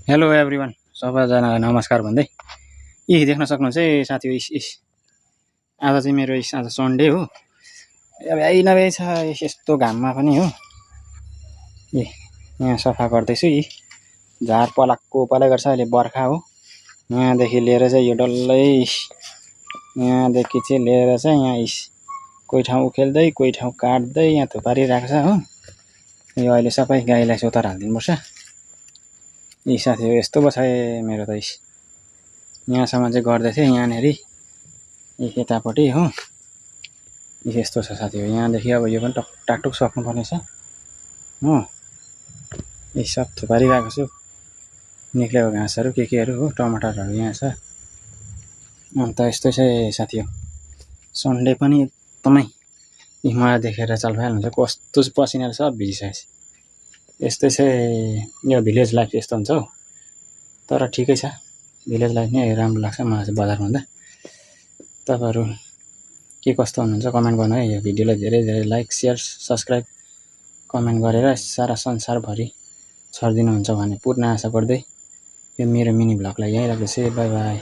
Hello everyone, सबैजनालाई नमस्कार भन्दै देख्न सक्नुहुन्छ है साथी। आज चाहिँ मेरो आज सन्डे हो। भ्याइ नभ्याइ छ यस्तो घाममा पनि हो। यहाँ सफा गर्दैछु। झार पलाकको पलाइ गर्छ। अहिले बर्खा हो। यहाँदेखि लिएर चाहिँ यो डल्लै यहाँदेखि चाहिँ लिएर चाहिँ यहाँ कोही ठाउँ उखेल्दै कोही ठाउँ काट्दै यहाँ थुपारिरहेको छ हो। यो अहिले सबै गाईलाई सोतर हालिदिनुपर्छ। साथीहरू यस्तो पो छ मेरो त यहाँसम्म चाहिँ गर्दै थिएँ। यहाँनेरि यतापट्टि हो यस्तो छ साथीहरू। यहाँदेखि अब यो पनि टाकटुक सक्नुपर्ने छ हो। सब थुपारिरहेको छु। निक्लेको घाँसहरू केहरू हो। टमाटरहरू यहाँ छ। अन्त यस्तै छ साथी हो। सन्डे पनि एकदमै मलाई देखेर चाल पाइहाल्नुहुन्छ कस्तो पसिनाले सब भिजिसकेछ। यस्तै छ यो भिलेज लाइफ यस्तो हुन्छ हौ। तर ठिकै छ, भिलेज लाइफ नै राम्रो लाग्छ मलाई चाहिँ बजारभन्दा। तपाईँहरू के कस्तो हुनुहुन्छ कमेन्ट गर्नु है। यो भिडियोलाई धेरै धेरै लाइक सेयर सब्सक्राइब कमेन्ट गरेर सारा संसारभरि छरिदिनुहुन्छ भन्ने पूर्ण आशा गर्दै यो मेरो मिनी भ्लगलाई यहीँ राख्दैछु। By by.